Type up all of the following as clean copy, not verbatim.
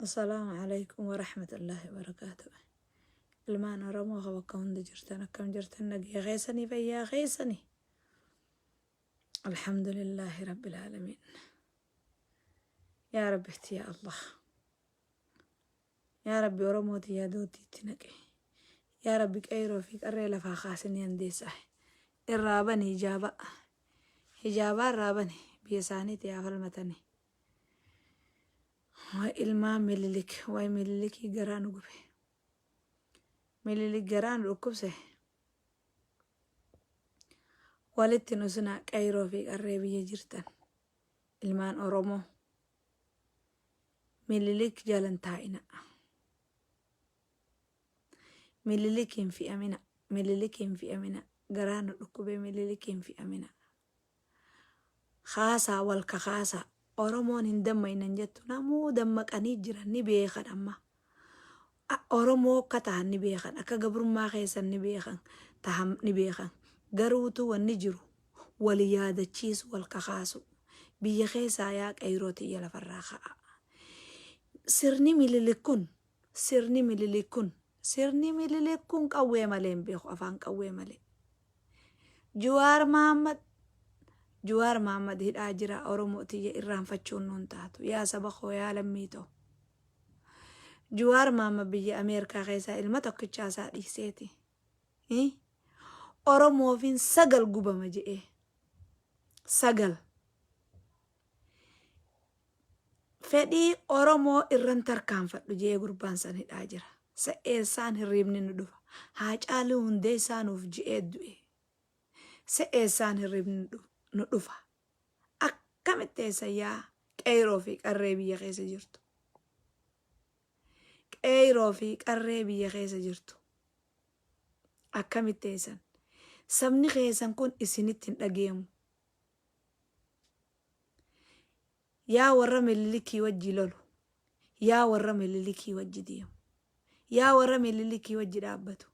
Assalaamu alaikum warahmatullaahi wabarakaatuh. Ilmaan Oromoo ka bakka hunda jirtan, akkam jirtan? Nagaya keessanii? Fayyaa keessanii? Alhamdulillaahi rabbil aalamiin. Yaa Rabbi, yaa Allah. Yaa Rabbi, Oromoo tiyyaa doottiitti naqe. Yaa Rabbi, qeyroo fi qarree lafaa kaasanii handeessaa. Irraa bani hijaaba. Hijaabaa irraa bani, biyya isaaniitti haa falmatanii. Waay ilmaan Mililik, waay Mililikii garaa nu gube. Mililik garaa nu dhukkubse. Walitti nu sinaa, qeyroo fi qarree biyya jirtan. Ilmaan Oromoo. Mililik jalan taa'ina. Mililik hin fe'amina. Mililik hin fe'amina. Garaa nu dhukkube, Mililik hin fe'amina. Kaasaa, wal kakaasaa. Oromoon hin dammaynan jettu, namuu dammaqanii jiran ni beekan amma. Oromoo akka tahan ni beekan, akka gabrummaa keessan ni beekan, tahan ni beekan. Garuutu wanni jiru wal yaadachiisu, wal kakaasu. Biyya keessaa yaa qeyroo tiyya, lafarraa ka'a. Sirni Mililik kun, sirni Mililik kun, sirni Mililik kun qawwee malee hin beeku, afaan qawwee malee. Juwaar Mahammad, Juwaar Mahammad hidhaa jira. Oromoo tiyya, irraanfachuun nuun taatu. Yaa saba koo, yaa lammii too. Juwaar Mahammad biyya Ameerikaa keessaa ilma tokkichaa isaa dhiiseeti. Oromoofin sagal gubama je'ee. Sagal. Fedhii Oromoo irran tarkaanfadhu je'ee gurbaan san hidhaa jira. Sa'eessaan hirriibni nu dhufa? Haacaaluu Hundeessaa nuuf je'ee du'e. Sa'eessaan hirriibni nu dhufa? Akkamitti eessa, yaa qeyroo fi qarree biyya keessa jirtu? Qeyroo fi qarree biyya keessa jirtu. Akkamitti eessan? Sabni keessan kun isinitti hin dhageemu. Yaa warra Mililikii wajji lolu. Yaa warra Mililikii wajji deemu. Yaa warra Mililikii wajji dhaabbatu.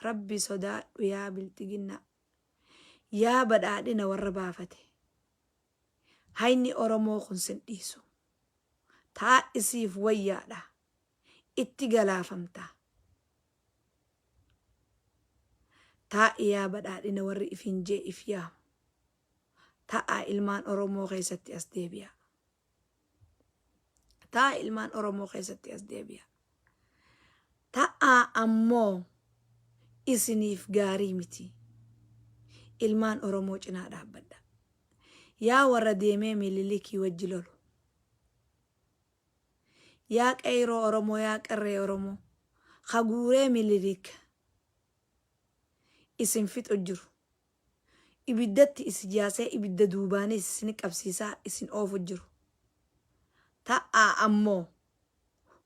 Rabbi sodaadhu, yaa bilxiginnaa. Yaa badhaadhina warra baafate. Hayni Oromoo kun sin dhiisu. Taa'isiif wayyaadha. Itti galaafamta. Taa'i, yaa badhaadhina warri ifin jee if yaamu. Ta'a, ilmaan Oromoo keessatti as deebi'a. Ta'a, ilmaan Oromoo keessatti as deebi'a. Ta'a ammoo isiniif gaarii miti. Ilmaan Oromoo cinaa dhaabbadha. Yaa warra deemee Mililikii wajji lolu. Yaa qeyroo Oromoo, yaa qarree Oromoo. Ka guuree Mililik isin fixu jiru. Ibiddatti isin yaasee, ibidda duubaanis isin qabsiisaa isin oofu jiru. Ta'aa ammoo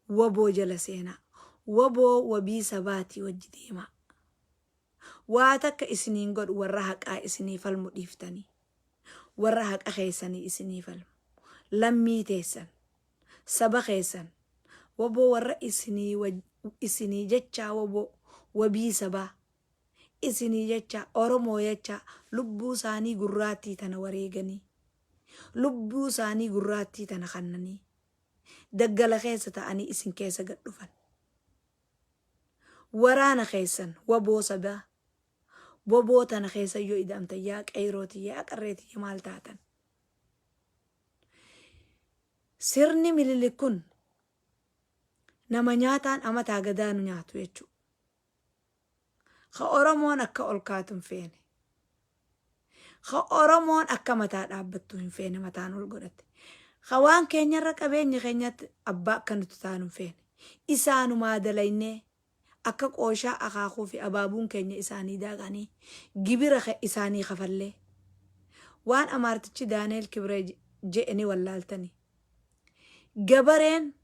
waboo jala seenaa. Waboo wabii sabaatii wajji deemaa. Waa takka isiniin godhu, warra haqaa isinii falmu dhiiftanii. Warra haqa keessanii isinii falmu. Lammii teessan. Saba keessan. Waboo warra isinii jechaa, waboo wabii sabaa. Isinii jecha, Oromoo jecha lubbuu isaanii gurraattii tana wareeganii. Lubbuu isaanii gurraattii tana kannanii. Daggala keessa ta'anii isin keessa gad dhufan. Waraana keessan waboo sabaa. Waboo tana keessa yoo ida'amtan, yaa qeyroo tiyya, yaa qarree tiyya, maal taatan? Sirni Mililik kun nama nyaataan amataa gadaa nu nyaatu jechuudha. Ka Oromoon akka ol kaatu hin feene. Ka Oromoon akka mataa dhaabbattu hin feene, mataan ol godhatte. Ka waan keenyarra qabeenya keenyatti abbaa akka nuti taanu hin feene. Isaanumaa dalaynee akka qooshaa akaakuu fi abaabuun keenya isaanii daaqanii gibira isaanii kafallee. Waan amaartichi Daaneel Kibree je'e ni wallaaltani. Gabareen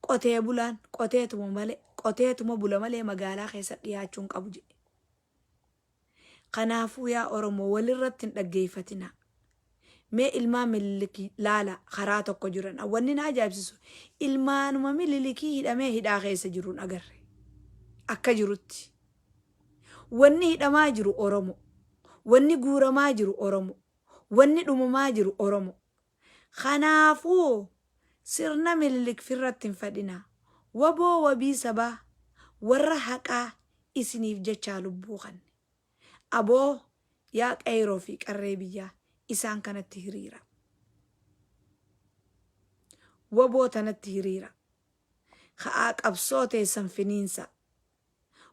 qotee bulaan qoteetuma malee, qoteetuma bula malee magaalaa keessa dhiyaachuu hin qabu jedhe. Kanaafuu yaa Oromoo, walirratti hin dhaggeeffatinaa. Mee ilmaan Mililikii laala, karaa tokko jiran. Wanni na ajaa'ibsiisu, ilmaanuma Mililikii hidhamee hidhaa keessa jiruun agarre. Akka jirutti. Wanni hidhamaa jiru Oromo. Wanni guuramaa jiru Oromo. Wanni dhumamaa jiru Oromo. Kanaafuu Sirna Mililik firratti hin fadhinaa. Waboo wabii sabaa warra haqaa isiniif jechaa lubbuu kanne. Aboo yaa qeeyroo fi qarree biyyaa isaan kanatti hiriira. Waboo tanatti hiriira. Ka'aa qabsoo teessan finiinsa.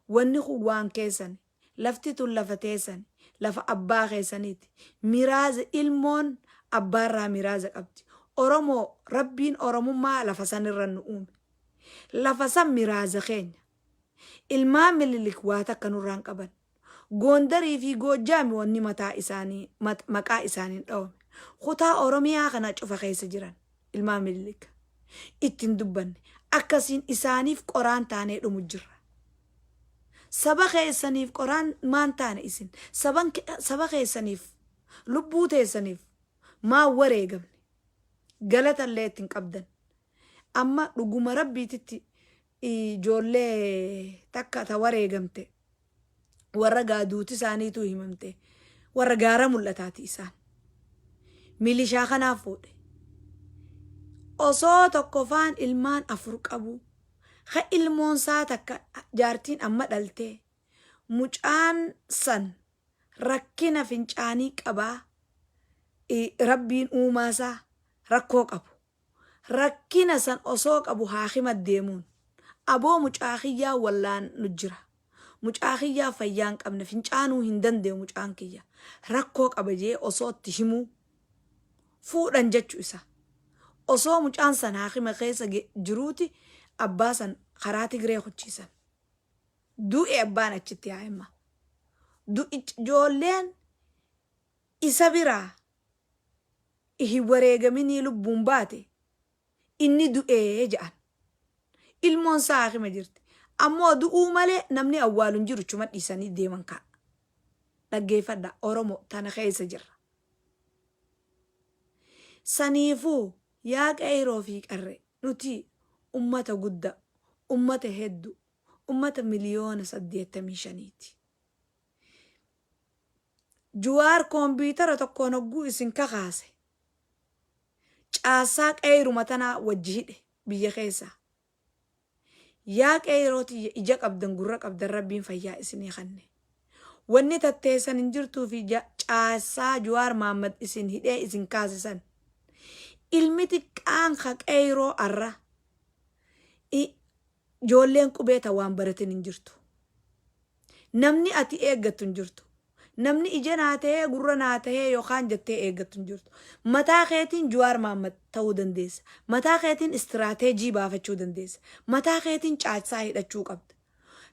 Wanni kun waan keessani. Lafti tun lafa teessani. Lafa abbaa keessaniiti. Miraaza ilmoon abbaarraa miraaza qabdi. Oromoo Rabbiin Oromummaa lafa sanirra nu uume. Lafa san miraaza keenya. Ilmaan Mililik waa takka nurraan qaban. Goondarii fi Goojjaami wanni mataa isaanii maqaa isaaniin dhawame. Kutaa Oromiyaa kana cufa keessa jiran ilmaan Mililik. Itti hin dubbanne. Akkasiin isaaniif qoraan taanee dhumu jirra. Saba keessaniif qoraan maan taane isin? Saba keessaniif lubbuu teessaniif maan wareegamne? Galata illee itti hin qabdan. Amma dhuguma Rabbiititti ijoollee takka ta wareegamte warra gaaduuti isaaniitu himamte warra gaara mul'ataati isaan. Milishaa kanaaf fuudhe. Osoo tokkofaan ilmaan 4 qabu ka ilmoonsaa takka jaartiin amma dhaltee mucaan san rakkina fincaanii qabaa Rabbiin uumaasaa rakkoo qabu. Rakkina san osoo qabu haakima deemuun aboo mucaa kiyyaa wallaan nu jira. Mucaa kiyyaa fayyaa hin qabne fincaanuu hin danda'u mucaan kiyya rakkoo qaba jee osoo itti himuu fuudhan jechu isa. Osoo mucaan san haakima keessa jiruuti abbaa san karaa Tigree kuchiisan. Du'e abbaan achitti haa himma. Ijoolleen isa biraa hin wareegaminii lubbuun baate inni du'ee ja'an. Ilmoon isaa haakima jirti. Ammoo du'uu malee namni awwaalu hin jiru chuma dhiisanii deeman kaa. Dhaggeeffadha Oromo tana keessa jirra. Saniifuu yaa qeeyroo fi qarre nuti ummata gudda, ummata heddu, ummata 85,000,000ti. Juwaar koompiitara tokkoon hogguu isin kakaase caassaa qeeyruma tanaa wajji hidhe biyya keessaa. Yaa qeeyroo tiyya ija qabdan gurra qabdan Rabbiin fayyaa isinii kanne. Wanni tatteessan hin jirtuu fi caassaa Juwaar Maammad isin hidhee isin kaase san. Ilmi xiqqaan ka qeeyroo arra ijoolleen qubee ta waan baratin hin jirtu. Namni ati eeggattu hin jirtu. Namni ija naa tahee gurra naa tahee yookaan jettee eeggattu hin jirtu. Mataa keetiin Juwaar Maammad ta'uu dandeessa. Mataa keetiin istiraateejii baafachuu dandeessa. Mataa keetiin caacsaa hidhachuu qabda.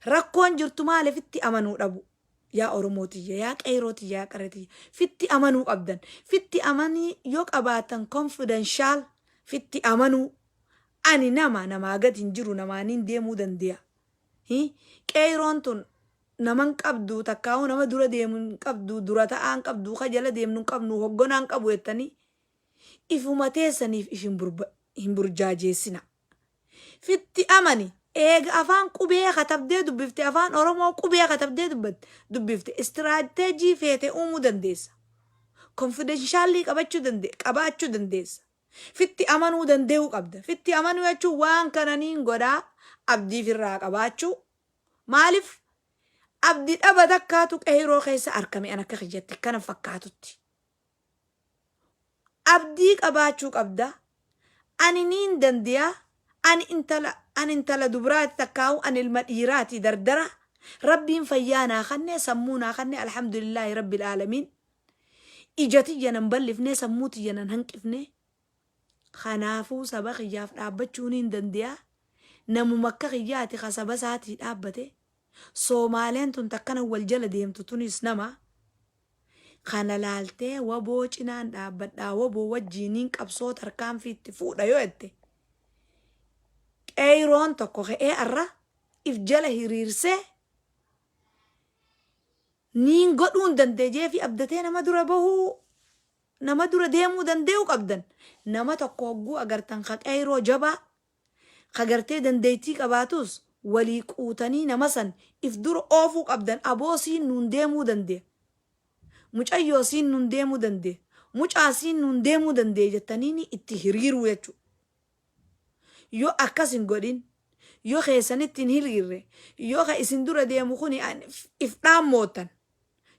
Rakkoon jirtu maali fitti amanuu dhabu. Yaa Oromoo tiyya, yaa qeyroo tiyya, yaa qarree tiyya. Fitti amanuu qabdan. Fitti amanii yoo qabaatan confidential fitti amanuu. Ani nama namaa gad hin jiru namaaniin deemuu dande'a. Hi qeeyroon tun nama hin qabdu takkaahuu nama dura deemu hin qabdu dura ta'aa hin qabdu ka jala deemnu hin qabnu hoggonaa hin qabu jettanii ifuma teessaniif if hin burjaajeessina. Fitti amani eega afaan qubee katabdee dubbifte afaan Oromoo qubee katabdee dubbifte istiraateejii feete uumuu dandeessa. Konfidenshaalii qabachuu dandee qabaachuu dandeessa. Fitti amanuu dande'uu qabda. Fitti amanuu jechuun waan kana niin godhaa abdii firraa qabaachuu. Maalif abdi dhaba takkaatu qeeyroo keessa arkame an akka kiyyatti akkana fakkaatutti. Abdii qabaachuu qabda. Ani niin dande'a. Ani intala ani intala dubraati takkaa'u ani ilma dhiiraati dardara. Rabbiin fayyaa naa kanne sammuu naa kanne alhamdulillaahi rabbil aalamiin. Ija tiyya nan ballifne, sammuu tiyya nan hanqifne. Kanaafuu saba kiyyaaf dhaabbachuu niin dande'a. Namuma akka kiyyaati ka saba isaatii dhaabbate. Soomaaleen tun takkana wal jala deemtu tunis nama. Kana laaltee waboo cinaan dhaabbadhaa waboo wajjiiniin qabsoo tarkaanfii itti fuudha yoo jette qeeyroon tokko ka'ee arra if jala hiriirsee Niin godhuun danda'e jeefi abdatee nama dura bahuu nama dura deemuu danda'uu qabdan. Nama tokko hogguu agartan ka qeeyroo jabaa ka gartee dandeettii qabaatus walii quutanii nama san if dura oofuu qabdan aboo siin nuun deemuu dande'a. Mucayyoo siin nuun deemuu dande'a. Mucaa siin nuun deemuu dande'a jettaniini itti hiriiruu jechuudha. Yoo akkas hin godhin, yoo keessanitti hin hiriirre, yoo ka isin dura deemu kuni if dhaammoottan,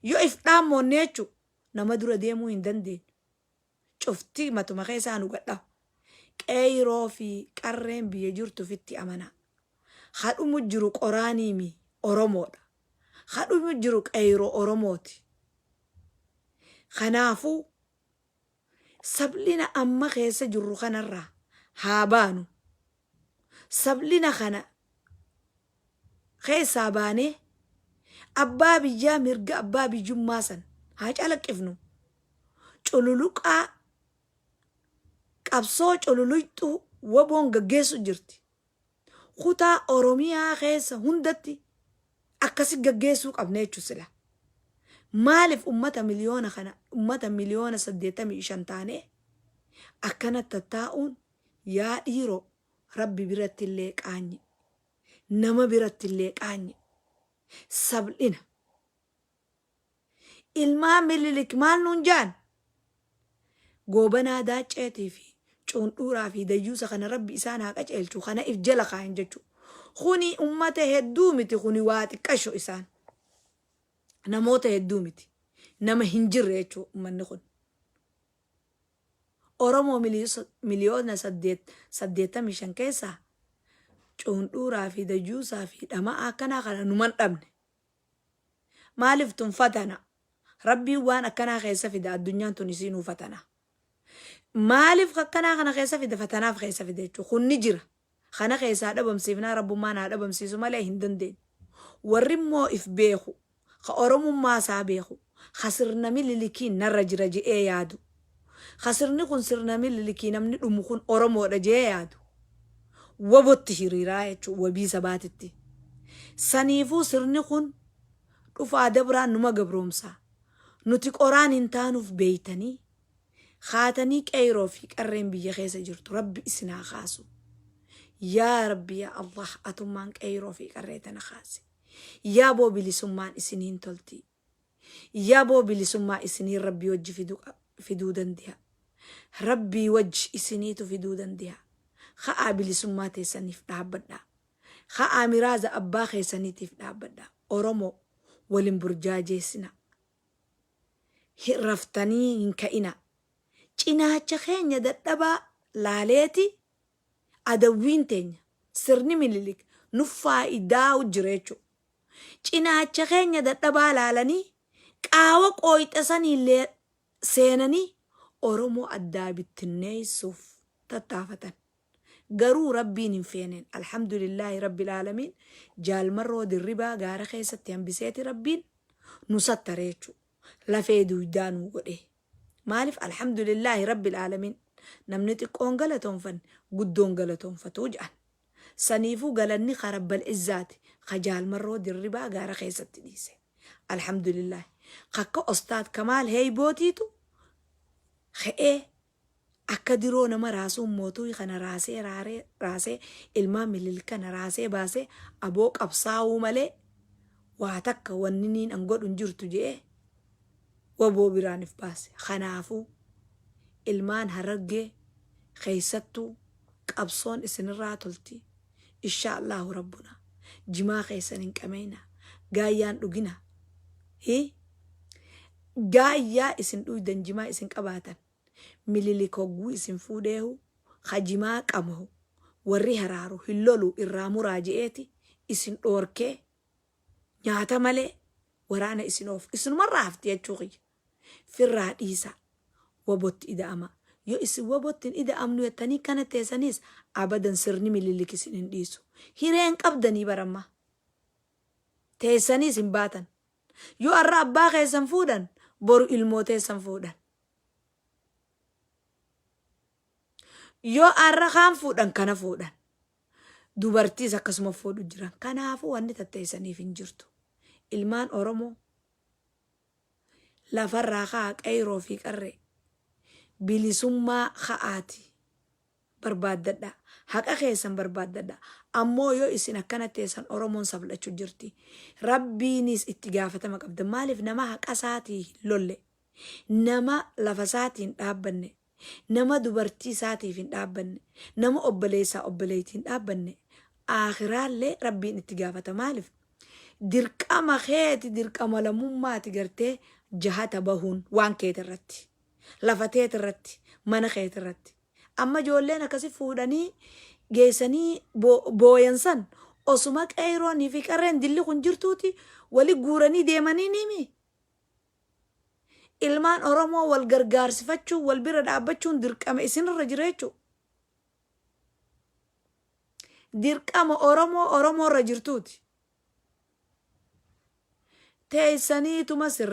yoo if dhaammoonne jechuun nama dura deemuu hin dandeenyu. Cufti matuma keessaa nu gadhawa. Qeeyroo fi qarreen biyya jirtu fitti amanaa. Ka dhumu jiru qoraaniimi Oromoodha. Ka dhumu jiru qeeyroo Oromooti. Kanaafuu sablina amma keessa jirru kanarraa haa baanu. Sablina kana keessaa baanee abbaa biyyaa mirga abbaa biyyummaa san haa calaqqifnu. Cululuqaa qabsoo cululuyxuu WBOn gaggeessu jirti. Kutaa Oromiyaa keessa hundatti akkasi gaggeessuu qabna jechuudha sila. Maaliif ummata miliyoona kana, ummata miliyoona 85 taanee akkana tattaa'uun, yaa dhiiroo, Rabbi biratti illee qaanyi. Nama biratti illee qaanyi. Sabl'ina. Ilmaan Mililik maal nuun jaan? Goobanaa Daacceetii fi Cuundhuuraa fi Dayyuusa kana Rabbi isaan haa qaceelchu, kana if jala kaayan jechuu. Kuni ummata hedduu miti, kuni waa xiqqasho isaan. Namoota hedduu miti. Nama hin jirre jechuu ummanni kun. Oromoo miliyoona 85 keessaa Cuundhuuraa fi Dayyuusaa fi dhama'aa akkanaa kana numan dhabne. Maaliif tun fatana? Rabbiin waan akkanaa keessa fida, addunyaan tun isiinuu fatana. Maaliif akkanaa kana keessa fida? Fatanaaf keessa fida jechuudha. Kun ni jira. Kana keessaa dhabamsiifnaa, Rabbummaan haa dhabamsiisu malee hin dandeenyu. Warri immoo if beeku, ka Oromummaa isaa beeku, ka sirna Mililikiin narra jira je'ee yaadu, ka sirni kun sirna Mililikii, namni dhumu kun Oromoodha je'ee yaadu, WBOtti hiriiraa jechuudha, wabii sabaatitti. Saniifuu sirni kun dhufaa dabraan numa gabroomsa. Nuti qoraan hin taanuuf beeytanii kaatanii, qeeyroo fi qarreen biyya keessa jirtu, Rabbi isin haa kaasu. Yaa Rabbi, yaa Allah, atummaan qeeyroo fi qarree tana kaase. Yaa boo, bilisummaan isiniin tolti. Yaa boo, bilisummaa isiniin Rabbii wajji fiduu dande'a. Rabbii wajji isiniitu fiduu dande'a. Ka'aa, bilisummaa teessaniif dhaabbadhaa. Ka'aa, miraaza abbaa keessaniitiif dhaabbadhaa. Oromoo walin burjaajeessina. Hin raftanii hin ka'ina. Cinaacha keenya dadhabaa laaleeti adawwiin teenya, sirni Minilik nu faayidaa jira jechuudha. Cinaacha keenya dadhabaa laalanii qaawa qooyxa saniillee seenanii Oromoo addaa bittinneessuuf tattaafatan. Garuu Rabbiin hin feeneen. Alhamdulillaahi Rabbil Aalamiin, Jaal Marroo Dirribaa gaara keessatti hambiseeti Rabbiin nu sattare jechuudha. Lafee duuydaa nuu godhee. Maaliif? Alhamdulillaahi Rabbil Aalamiin, namni xiqqoon galatoonfanne guddoon galatoonfatuu jedhan. Saniifuu galanni ka Rabbal Izzaati, ka Jaal Marroo Dirribaa gaara keessatti dhiise. Alhamdulillaahi. Kakka Ostaad Kamaal Heeybootiitu ka'ee akka diroo nama raasuun mootuu kana raasee raaree raasee, ilmaan Mililik kana raasee baasee, aboo qabsaa'uu malee waa takka wanni niin an godhu hin jirtu je'ee WBO biraan if baase. Kanaafuu ilmaan Harargee keessattuu qabsoon isinirraa tolti. Insha Allahu Rabbuna, jimaa keessan hin qameyna, gaayyaan dhugina. Hi gaayyaa isin dhuydan, jimaa isin qabaatan, Mililik hogguu isin fuudheehu ka jimaa qamahu warri Haraaru hin lolu irraa muraa je'eeti isin dhoorkee, nyaata malee waraana isin oofu isinumarraa hafti jechuu kiyya. Firraa dhiisaa, WBOtti ida'ama. Yoo isin WBOtti hin ida'amnu jettanii kana teessaniis, abadan sirni Mililik isin hin dhiisu. Hireen qabdanii baramma teessaniis hin baatan. Yoo arra abbaa keessan fuudhan, boru ilmoo teessan fuudhan. Yoo arra kaan fuudhan, kana fuudhan. Dubartiis akkasuma fuudhu jiran. Kanaafuu wanni tatteessaniif hin jirtu. Ilmaan Oromoo, lafarraa ka'a, qeyroo fi qarree. Bilisummaa ka'aati barbaaddadha. Haqa keessan barbaaddadha. Ammoo yoo isin akkana teessan, Oromoon sablachuu jirti. Rabbiinis itti gaafatama qabda. Maaliif nama haqa isaatii hin lolle? Nama lafa isaatiin dhaabbanne. Nama dubartii isaatiif hin dhaabbanne, nama obboleessaa obboleettii hin dhaabbanne, aakhiraallee Rabbiin itti gaafata. Maaliif? Dirqama keeti, dirqama lammummaati gartee jahata bahuun waan keeti irratti, lafa teeti irratti, mana keeti irratti. Amma ijoolleen akkasi fuudhanii geessanii booyan san osuma qeeyroonii fi qarreen dilli kun jirtuuti wali guuranii deemanii nimi. Ilmaan Oromoo wal gargaarsifachuun, wal bira dhaabbachuun dirqama isinirra jira jechuudha. Dirqama Oromoo Oromoorra jirtuuti. Teessaniituma sirna.